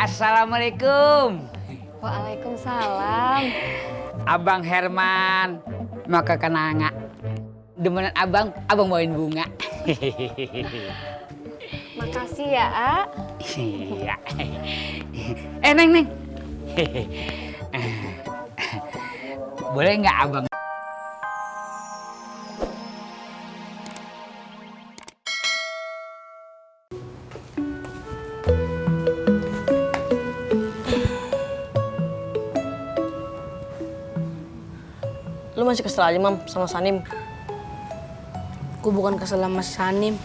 Assalamualaikum. Waalaikumsalam. Abang Herman, mau ke Kenanga. Demenan abang bawain bunga. Makasih ya, A. Iya. Neng. Boleh nggak abang? Lu masih kesel aja, Mam, sama Sanim? Gue bukan kesel sama Sanim.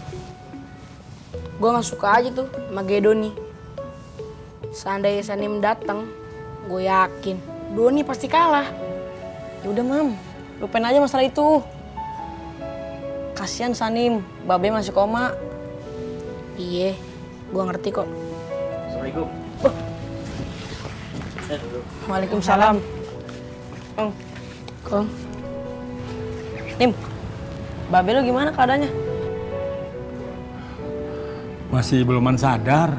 Gue gak suka aja tuh sama Gedoni. Seandainya Sanim datang, gue yakin Doni pasti kalah. Ya udah, Mam, lupain aja masalah itu. Kasian Sanim, Babe masih koma. Iya, gue ngerti kok. Assalamualaikum. Waalaikumsalam. Kong, Nim, Babe lu gimana keadaannya? Masih beluman sadar.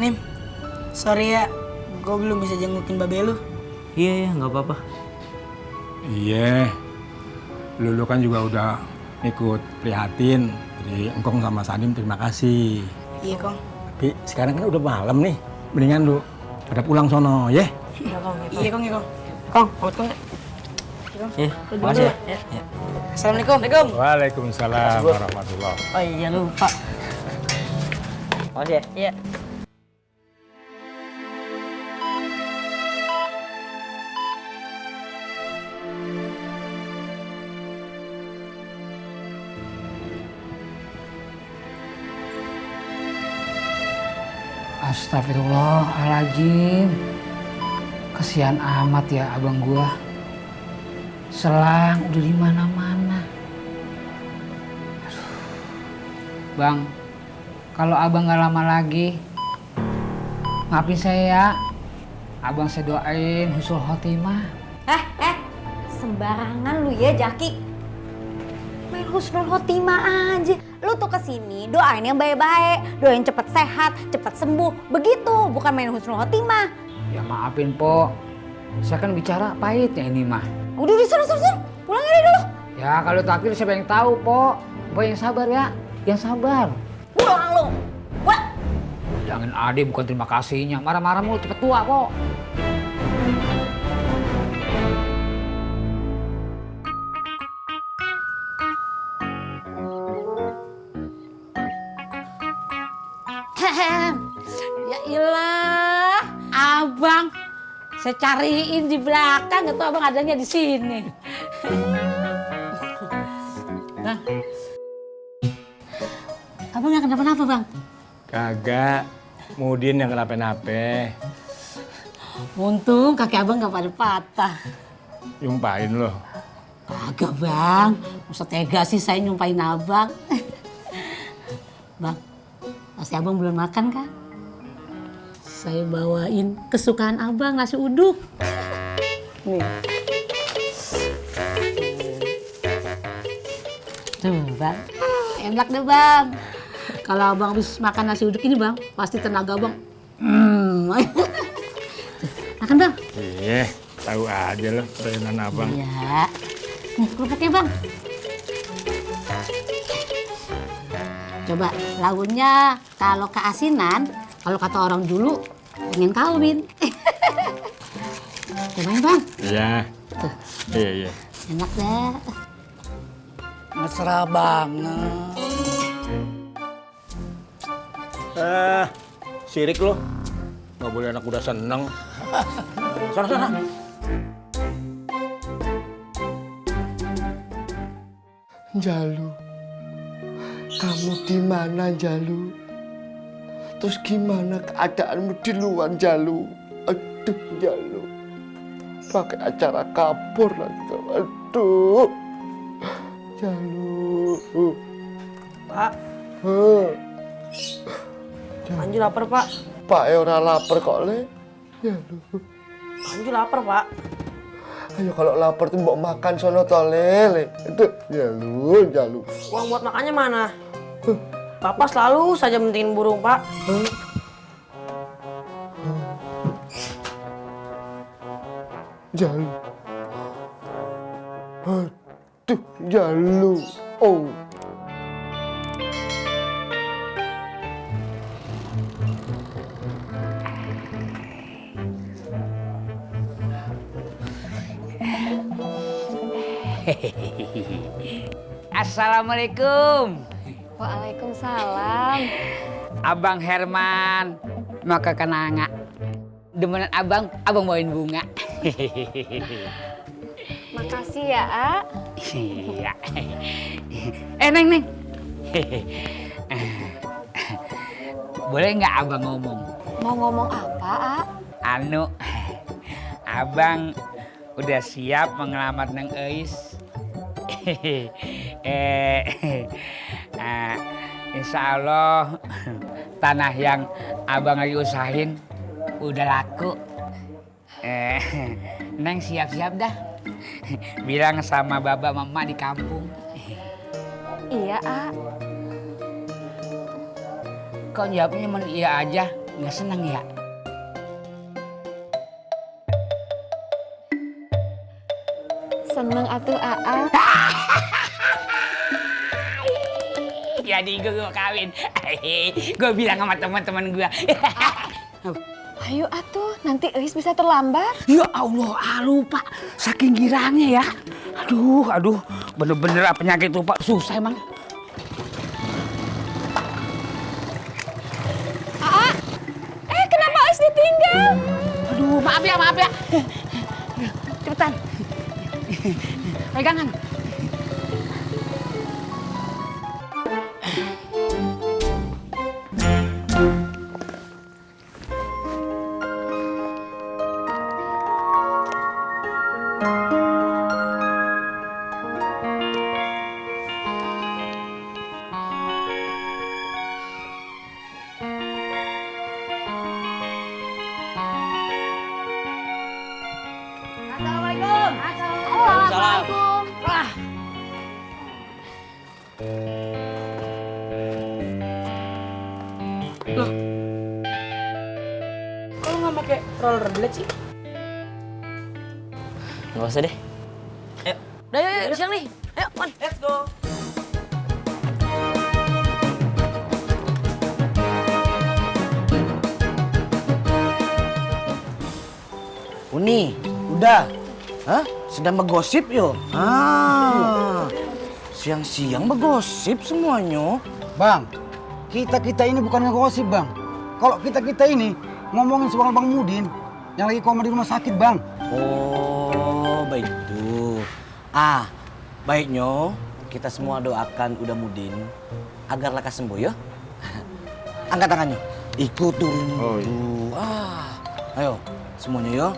Nim, sorry ya, gue belum bisa jengukin Babe lu. Iya, nggak apa-apa. Iya, lu kan juga udah ikut prihatin. Jadi Engkong sama Sadim terima kasih. Iya, Kong. Tapi sekarang kan udah malam nih. Mendingan lu pada pulang sono, ya? Iya, Kong. Iya, Kong. Kong, pamit Kong. Iya, makasih ya. Ya. Assalamualaikum. Waalaikumsalam warahmatullahi. Oh iya, lupa. Makasih ya. Iya. Astagfirullahaladzim. Kesian amat ya abang gua. Selang udah di mana-mana. Aduh. Bang, kalau abang nggak lama lagi, maafin saya ya. Abang saya doain husnul khotimah. Sembarangan lu ya, Jaki. Main husnul khotimah aja. Lu tuh kesini doain yang baik-baik, doain cepet sehat, cepet sembuh. Begitu, bukan main husnul khotimah. Ya maafin, Po. Saya kan bicara pahitnya ini mah. Udah, sana. Pulang aja dulu. Ya kalau takdir siapa yang tahu, Po. Po yang sabar ya. Yang sabar. Pulang lu. Wah. Jangan ade bukan terima kasihnya. Marah-marah mulu cepet tua, Po. Ya ilah, abang, saya cariin di belakang, itu abang adanya di sini. Bang, abang nggak kenapa-napa bang? Kagak, Mudin yang kenapa-napa. Untung kaki abang nggak pada patah. Nyumpahin lo. Kagak bang, masa tega sih saya nyumpahin abang. Bang, pasti abang belum makan kan? Saya bawain kesukaan abang, nasi uduk. Nih. Tuh bang, enak deh bang. Kalau abang habis makan nasi uduk ini bang, pasti tenaga abang. Makan bang. Iya, tahu aja lo perainan abang. Iya. Nih kerupuknya bang. Coba lauknya kalau keasinan, kalau kata orang dulu pengen kawin. Cobain bang. Iya. Tuh. Iya. Enak deh. Mesra banget. Sirik lo. Nggak boleh anak udah seneng. Sana. Jalu, kamu di mana Jalu? Terus gimana keadaanmu di luar Jalu? Aduh Jalu, pakai acara kabur lagi. Aduh, Jalu. Pak, Anju lapar pak. Pak ora lapar kok le. Jalu. Anju lapar pak. Ayo kalau lapar tuh mau makan sono to le. Aduh, Jalu. Uang buat makannya mana? Papa selalu saja mentingin burung, Pak. Jalu. Aduh, Jalu. Oh. Assalamualaikum. Waalaikumsalam. Abang Herman, maka kenanga. Demenan abang bawain bunga. Makasih ya, A. Iya. Neng. Boleh nggak abang ngomong? Mau ngomong apa, A? Abang udah siap mengelamat Neng Eis. Insya Allah tanah yang abang lagi usahain udah laku. Neng siap-siap dah. Bilang sama baba mama di kampung. Iya, A. Kok jawabnya cuma iya aja, nggak seneng ya? Seneng atuh, A. Jadi gue kawin. Gue bilang sama teman-teman gue. Ayo atuh, nanti Eis bisa terlambat. Ya Allah, lupa. Saking girangnya ya. Aduh. Bener-bener penyakit lupa susah emang. Kenapa Eis ditinggal? Aduh, maaf ya. Cepetan. Pegangan. Assalamualaikum. Loh, kok lu nggak pakai rollerblade sih? Nggak usah deh. Ayo. Udah, yuk, siang nih. Ayo, man. Let's go. Uni, udah. Hah? Sedang bergosip yo. Siang-siang bergosip semuanya. Bang, kita ini bukan ngegosip, Bang. Kalau kita ini ngomongin soal Bang Mudin yang lagi koma di rumah sakit, Bang. Oh, baik itu. Baiknya kita semua doakan Uda Mudin agar lekas sembuh ya. Angkat tangannya. Ikut turun dulu. Ayo, semuanya ya.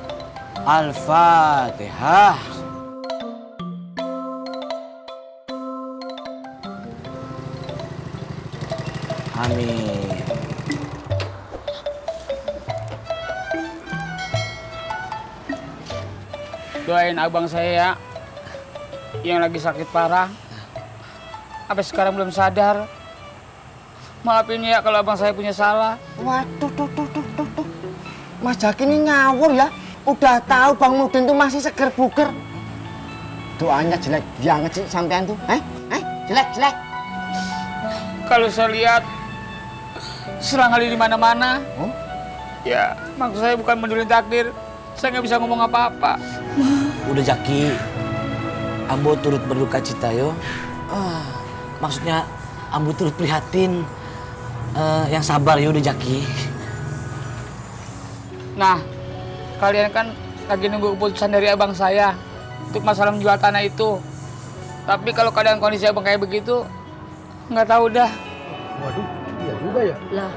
Al-Fatihah. Amin. Doain abang saya ya, yang lagi sakit parah. Sampai sekarang belum sadar. Maafin ya kalau abang saya punya salah. Waduh, tuh. Mas Jaki ini ngawur ya. Udah tahu Bang Mudin tuh masih seger buger. Doanya jelek banget sih sampean tuh. Jelek. Kalau saya lihat serangan di mana-mana. Ya, maksud saya bukan mendulin takdir. Saya nggak bisa ngomong apa-apa. Udah Jaki, Ambo turut berduka cita yo. Maksudnya Ambo turut prihatin. Yang sabar ya udah Jaki. Nah, kalian kan lagi nunggu keputusan dari abang saya untuk masalah menjual tanah itu. Tapi kalau keadaan kondisi abang kayak begitu, nggak tahu dah. Waduh, iya juga ya. Lah,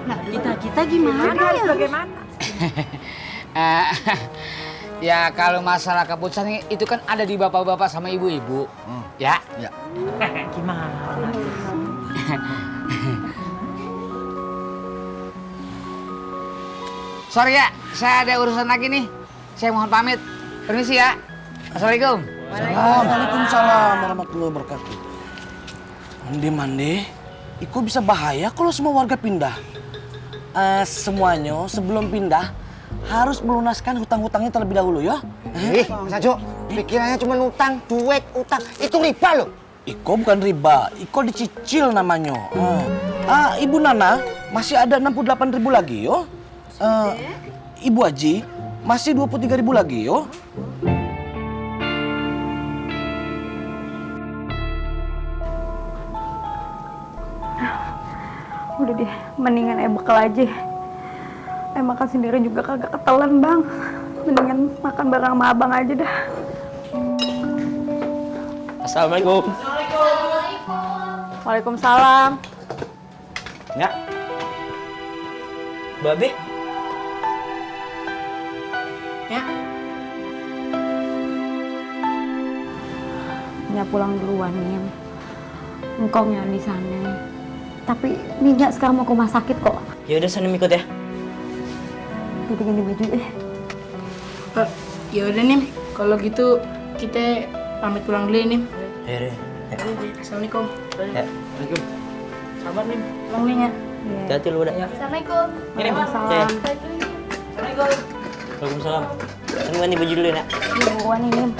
kita gimana ya? Bagaimana? Ya kalau masalah keputusan itu kan ada di bapak-bapak sama ibu-ibu. Ya. Gimana? Sorry ya, saya ada urusan lagi nih. Saya mohon pamit. Permisi ya. Assalamualaikum. Waalaikumsalam warahmatullahi wabarakatuh. Mandi, Iko bisa bahaya kalau semua warga pindah. Semuanya sebelum pindah harus melunaskan hutang-hutangnya terlebih dahulu ya. Mas Ajo, pikirannya cuma utang, duit, utang. Itu riba loh. Iko bukan riba, Iko dicicil namanya. Ibu Nana masih ada 68.000 lagi yo. Ibu Haji masih 23.000 lagi yo. Udah deh, mendingan bekal aja. Makan sendiri juga kagak ketelan, Bang. Mendingan makan bareng sama abang aja dah. Assalamualaikum. Waalaikumsalam. Enggak. Babe. Ya. Ya pulang duluan, Nim. Engkongnya di sana. Tapi Minyak sekarang mau ke rumah sakit kok. Ya udah Sanim ikut ya. Jadi ganti baju Ya udah nih, kalau gitu kita pamit pulang dulu ya, Nim. Ya. Assalamualaikum. Ya. Sabar nih, pulang nih ya. Hati-hati lu udah ya. Assalamualaikum. Ini Waalaikumsalam. Assalamualaikum. Waalaikumsalam. Sanim ganti baju dulu ya, Nak. Iya, buruan nih, Nim.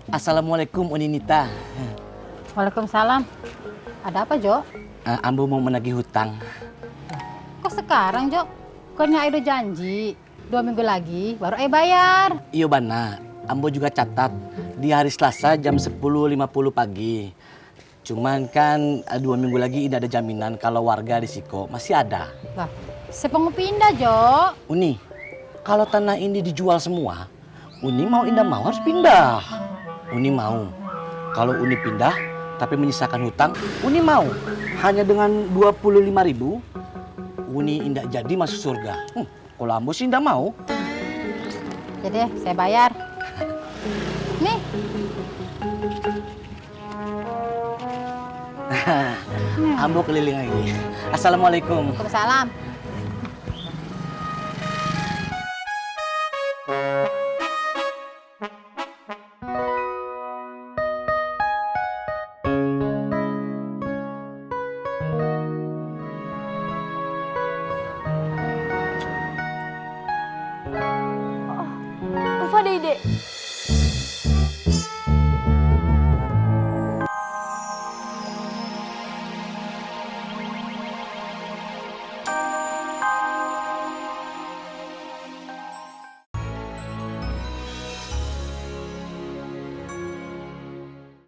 Assalamualaikum Uninita. Waalaikumsalam. Ada apa, Jo? Ambo mau menagih hutang. Kok sekarang, Jo? Bukannya Ai udah janji 2 minggu lagi baru Ai bayar. Iyo Bana, Ambo juga catat di hari Selasa jam 10.50 pagi. Cuman kan 2 minggu lagi tidak ada jaminan kalau warga di Siko masih ada. Lah, siapa mau pindah, Jo? Uni, kalau tanah ini dijual semua, Uni mau indah mau harus pindah. Uni mau. Kalau Uni pindah tapi menyisakan hutang, Uni mau. Hanya dengan 25.000, Uni indah jadi masuk surga. Kalau Ambo sih indah mau. Jadi saya bayar. Nih. Ambo keliling lagi. Assalamualaikum. Waalaikumsalam. Ufa ada ide.